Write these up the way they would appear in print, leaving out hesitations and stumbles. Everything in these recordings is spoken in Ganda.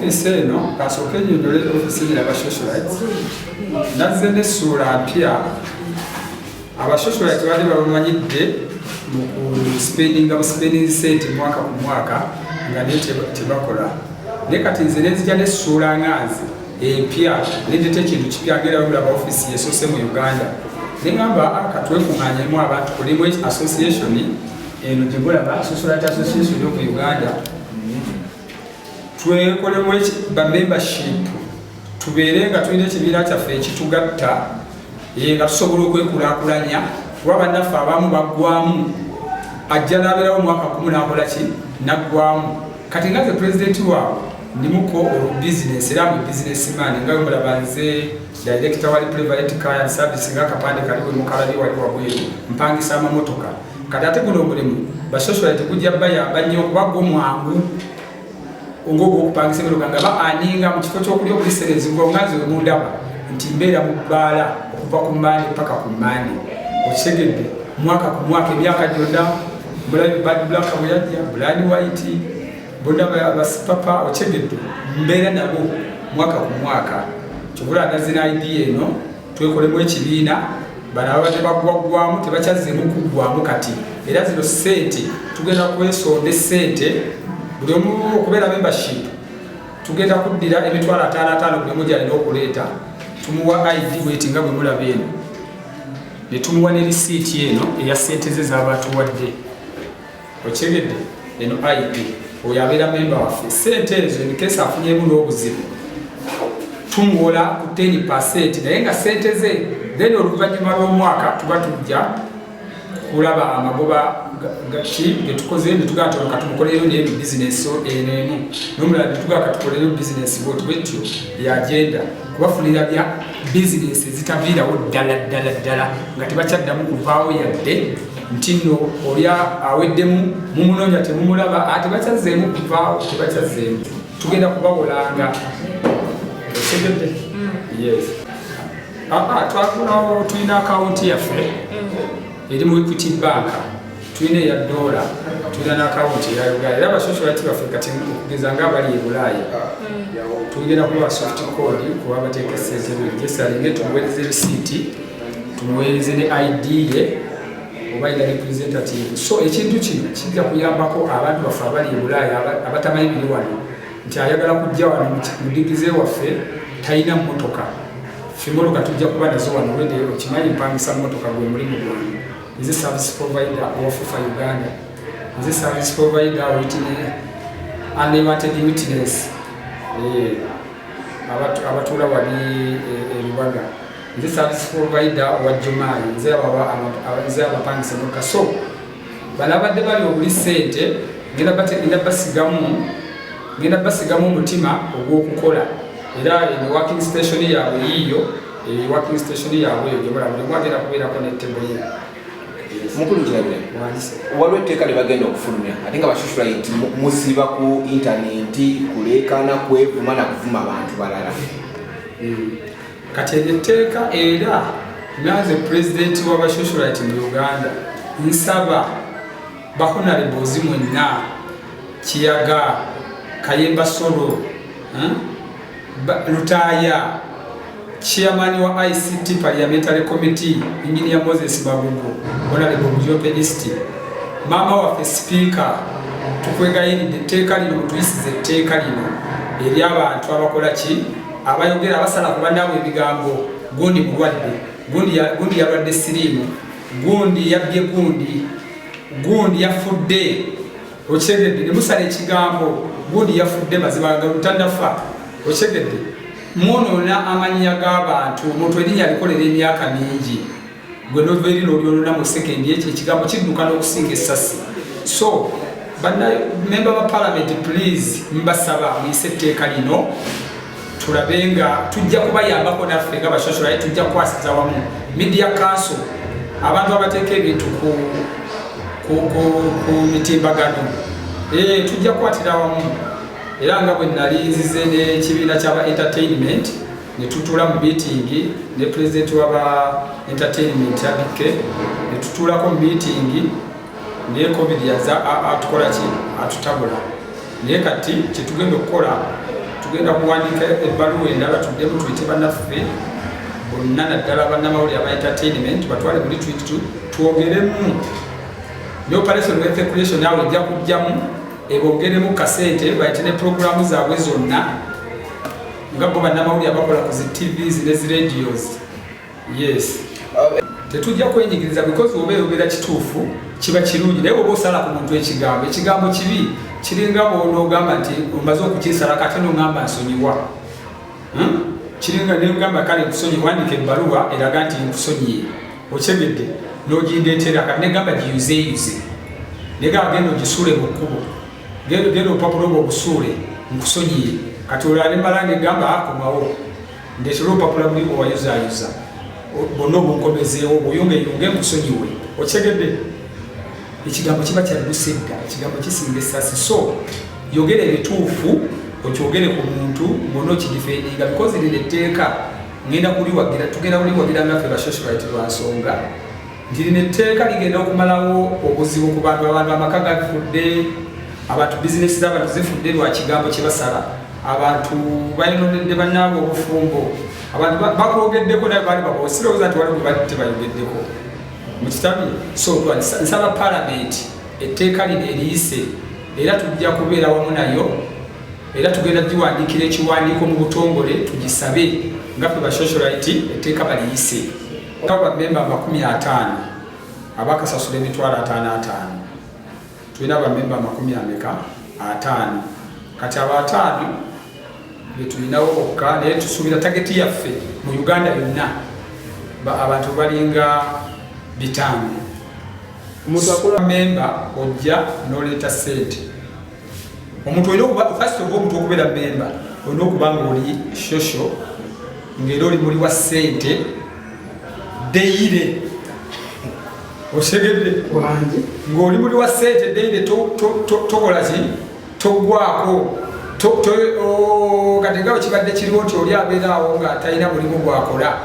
Ofiisi eno, kasooke nnyonnyole ofiisi eno yaba socialites. Nazze n'essuula mpya. Aba socialite baali babamanyidde mu kuspendinga buspending sente mwaka ku mwaka nga naye tebakola. Naye kati nze nenzija n'essuula nga nze empya, nendeta ekintu kipya ngera mulaba ofiisi yesoose mu Uganda. Neŋamba katwekuŋŋaanyemu abantu kulimu association eno gye mulaba, Socialite Association of Uganda, twekolemu ba membership, tubeere nga tulina ekibiina kyaffe ekitugatta, nga tusobola okwekulaakulanya, kuba bannaffe abamu baggwamu, ajja n'abeerawo omwaka gumu n'akola ki, naggwamu. Kati nga nze pulezidenti waabwe, ndimuko olubizinesi era mu businessman nga wemulaba nze director wali private car and service, nga akapande kali we mukalabye wali wabweru, mpangisa amamotoka. Kati ate guno omulimu basocialite gujja bayamba nnyo kuba gwo mwangu ng'ogwokupangisa emotoka, nga ba aninga mu kifo ky'okulya okulisera ezigwa. Nga nze wemundaba nti mbeera mu bbaala okuva ku Mande paka ku Mande, okitegedde, mwaka ku mwaka, emyaka gyonna. Mulabi Bad Black bwe yajja, Brian White, bonna basipapa, okitegedde, mbeera nabo mwaka ku mwaka. Kyobula nazina idea eno twekolemu ekibiina. Bano ababadde baggwaggwamu tebakyazzemu kuggwamu kati, era zino sente tugenda kwesonda esente buli omu okubeera membership. Tugenda kuddira 550,000 buli omu gyalina okuleeta, tumuwa ID bweti nga bwe mulaba eno, ne tumuwa ne risiiti eno eya sente ze z'abatuwadde, okitegedde, eno ID. Oyo abeera memba waffe. Sente ezo in case afunyemu n'obuzibu, tumuwola ku 10%, naye nga sente ze, then oluvannyuma lw'omwaka tuba tujja kulaba amagoba ki getukoze, netugaa nti ono katumukolereyo naye bizinesi eno emu, nomulala netugaa katukolereyo bizinesi bwoti bwetyo. Yagenda kubafunira bya bizinesi ezitaviirawo ddala ddala ddala, nga tebakyaddamu kuvaawo yadde nti nno oli aweddemu, mumunoonya temumulaba, ate bakyazzeemu kuvaawo, tebakyazeemu. Tugenda kubawolanga, okitegedde? Yes. Twagulawo, tulina akawunti yaffe eri mu Equity Bank, tulina eya dola, tulina n'akawunti eya Uganda. Era abasocialite baffe kati okugeza nga abali e Bulaaya, tugenda kubawa swift code kuba bateeka esente bwejesalinge, tumuweereze risiiti, tumuweereze ne ID ye oba ina representative. So ekintu kino kijja kuyambako abantu baffe abali e Bulaaya abatamanyi biri wano, nti ayagala kujja wano mudigize waffe, talina mmotoka. Ffe mmotoka tujja kuba nazo wano wede. Okimanyi mpangisa mmotoka, gwe mulimu gwange. Nze service provider owa FUFA Uganda, nze service provider witness, unlimited witness, abatuula wali e Lubaga. Nze service provider wa Jumai, nze abapangisa emmotoka. So bano abadde bali obuli sente, ngenda basigamu omutima ogw'okukola. Era eno working station yaabwe yiiyo, working station yaabwe eyo gyemulaba, buli omu agenda kubeerako ne table ye. Mukulu Kirabira, waliwo etteeka lye bagenda okufulumya, ate nga basocialite musiba ku intaneti kuleekaana, kwevuma na kuvuma abantu balala. Kati eryo etteeka, era nanze pulezidenti w'abasocialite mu Uganda, nsaba ba honourables mwenna, Kiyaga, Kayemba, Solo, Lutaaya, chairman wa ICT Parliamentary Committee Engineer Moses Magugu, Honorable Bujope East, maama waffe Speaker, tukwegayiridde, etteeka lino mutuyisize, etteeka lino eri abantu abakola ki, abayogera, abasala ku bannaabwe ebigambo, gundi mulwadde, gundi yalwadde siriimu, gundi yabbye, gundi gundi yafudde, okitegedde, ne musala ekigambo gundi yafudde, mazima nga lutannafa, okitegedde, mwonoona amannya g'abantu. Omuntu erinnya alikolera emyaka mingi, gwe nova eri n'olyonona mu sekendi. Ekyo ekigambo kidduka n'okusinga essasi. So member ba parliament, please, mbasaba muyise etteeka lino, tulabe nga tujja kubayambako naffe nga basocialite, tujja kukwasiza wamu. Media Council, abantu abateeka ebintu ku mitimbagano, tujja kukwatira wamu. Era nga bwe nali nzize n'ekibiina kyaba entertainment ne tutuula mu meeting ne president waba entertainment Abike, ne tutuulako mu meeting, naye COVID yaza atukola ki, atutabula. Naye kati kyetugenda okukola, Tugenda kuwandiika ebbaluwa endala, tuddemu tuyite bannaffe bonna, naddala bannamawulire aba entertainment, batwale mu retreat twogeremu ne Operation Wealth Creation. Awo ejja kujjamu ebongeremu kasente, bayite ne programu zaabwe zonna nga bo bannamawulire abakola ku zi TVs ne zi radios. Yes, tetujja kwenyigiriza because oba eyogera kituufu kiba kirungi, naye oba osala ku muntu ekigambo, ekigambo kibi. Kiringa bwonoogamba nti omaze okukisalako ate noŋamba nsonyiwa. Kiringa negamba kale nkusonyi, wandika ebbaluwa eraga nti nkusonyiye, okyegedde, n'ogindeetera. Kati negamba giyuzeeyuze, negamba genda ogisuule mu kkubo, genda olupapula obwo obusuule, nkusonyiye. Kati olala nemala negamba akomawo ndeetera olupapula buli bwewayuzaayuza bonna obunkomezeewo, buyungeyunge, nkusonyiwe. Okyegedde? Ekigambo kiba kyadduse dda, ekigambo kisinga essasi. So yogera ebituufu, okyogere ku muntu ng'ona okidefendinga, because lino etteeka ngenda kuliwagira, tugenda kuliwagira nga ffe ba socialite, lwa nsonga nti lino etteeka ligenda okumalawo obuzibu ku bantu. Abantu amaka gafudde, abantu bizinesi z'abantu zifudde lwa kigambo kye basala. Abantu bayononedde bannaabwe obufumbo, abantu bakwogeddeko naye baali babo sirowooza nti waliwo bwe tebayogeddeko mukitabye. So nsaba palamenti etteeka lino eriyise, era tujja kubeera wamu nayo, era tugenda giwandiikira ekiwandiiko mu butongole tugisabe nga ffe ba socialite etteeka baliyise. Bamemba 50 abakasasula 550,000. Tulina bamemba amakumi ameka? 50. Kati abo 50 betulinawo bokka, naye tusuubira target yaffe mu Uganda yonna abantu balinga 500. Omuntu akola Memba ojja n'oleeta sente. Omuntu olina okuba, first of all, omuntu okubeera memba olina okuba nga oli social, ng'era oli muli wa sente daily, otegedde? Wange. Ng'oli muli wa sente daily, tokola ki, toggwako. Kati nga bwe kibadde kiriwo nti oli abeera awo nga talina mulimu gwakola,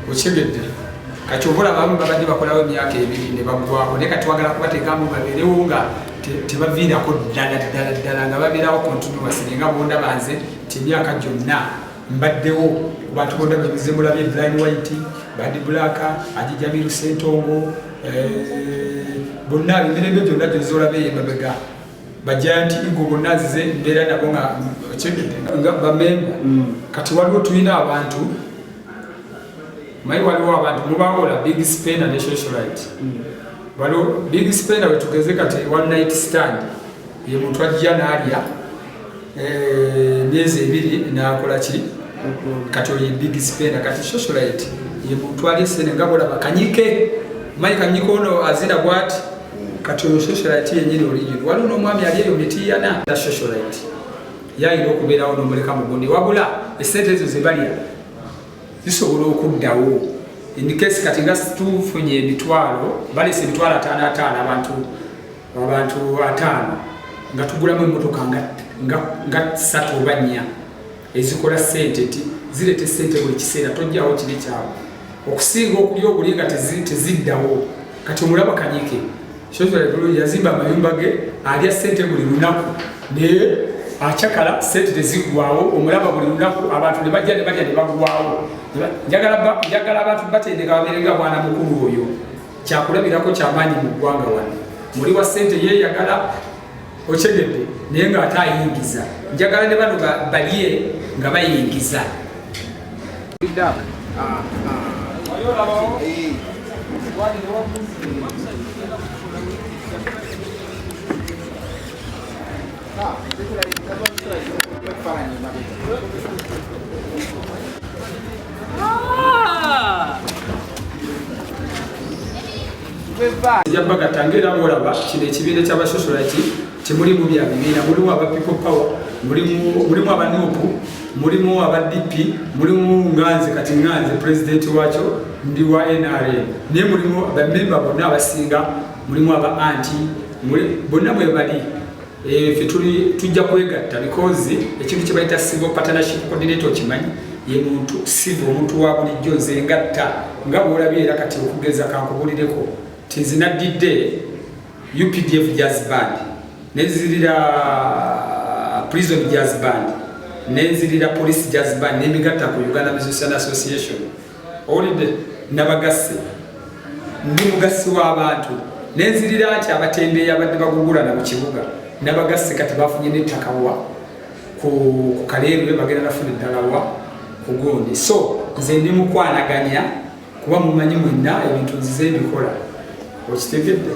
okitegedde? Kati oba olaba abamu babadde bakolawo emyaka 2 ne baggwako, naye kati twagala kubateekamu babeerewo nga tebaviirako ddala ddala ddala, nga babeerawo continuously, nga bondaba nze nti emyaka gyonna mbaddewo ku bantu bonna bebize mulabye: Brian White, Bad Black, Haji Jamiru Sentongo, bonna emirembe gyonna gyozolaba eyo emabega, ba Giant Eagle, bonna nzize mbeera nabo nga okitegedde, nga bamemba. Kati waliwo tulina abantu, manyi waliwo abantu mubawola big spender ne socialite. Waliwo big spender, wetugeze kati one night stand, ye muntu ajja n'alya emyezi 2 n'akola ki. Kati oyo ye big spender. Kati socialite ye muntu alya esente nga bolaba Kanyike, manyi Kanyike ono azina bwati. Kati oyo socialite yenyini original. Waliwo n'omwami ali eyo Mitiyana, socialite yayina okubeerawo n'omuleka mugundi, wabula esente ezo zebalya zisobola okuddawo in case kati nga tufunye emitwalo, balese 550,000, abantu 50, nga tugulamu emmotoka nga ssatu oba nnya ezikola sente, nti zireeta esente buli kiseera, tojjawo kiri kyabwe, okusinga okulya obuli nga teziddawo. Kati omulaba Kanyike Shozula yazimba amayumba ge, alya sente buli lunaku, naye akyakala sente teziggwawo. Omulaba buli lunaku abantu ne bajja ne balya ne baggwawo. Njagala abantu batendeka babeere nga bwana mukulu oyo, kyakulabirako kyamaanyi mu ggwanga wano. Muli wa sente yeeyagala, okyegedde, naye ng'ate ayingiza. Njagala ne bano balye nga bayingiza. Dark. Eh. Ah, ekifaananyi emabega. Ah! Nja bagatta ngaera bwolaba kino ekibiina ky'aba socialite temulimu bya bibiina, mulimu aba People Power, mulimu aba NUP, mulimu aba DP, mulimu nganze, kati nganze pulezidenti wakyo ndi wa NRM, naye mulimu bamemba bonna abasinga, mulimu aba anti bonna mwe bali. Ffe tujja kwegatta because ekintu kye bayita civil partnership coordinator okimanyi, ye muntu civil, omuntu wa bulijjo. Nze ngatta nga bwolabye, era kati okugeza kankubulireko ti nze naddidde UPDF Jazz Band, nezirira Prison Jazz Band. Nenzirira Police Jazz Band nemigatta ku Uganda Musician Association. Owulidde? Nabagasse, ndi mugasi w'abantu. Nenzirira nti abatembeeyi abadde bagugulana mu kibuga nabagasse, kati bafunye n'ettaka wa ku Kaleerwe, bagenda nafuna eddala wa ku gundi. So nze ndi mukwanaganya, kuba mumanyi mwenna ebintu nzize mbikola, okitegedde?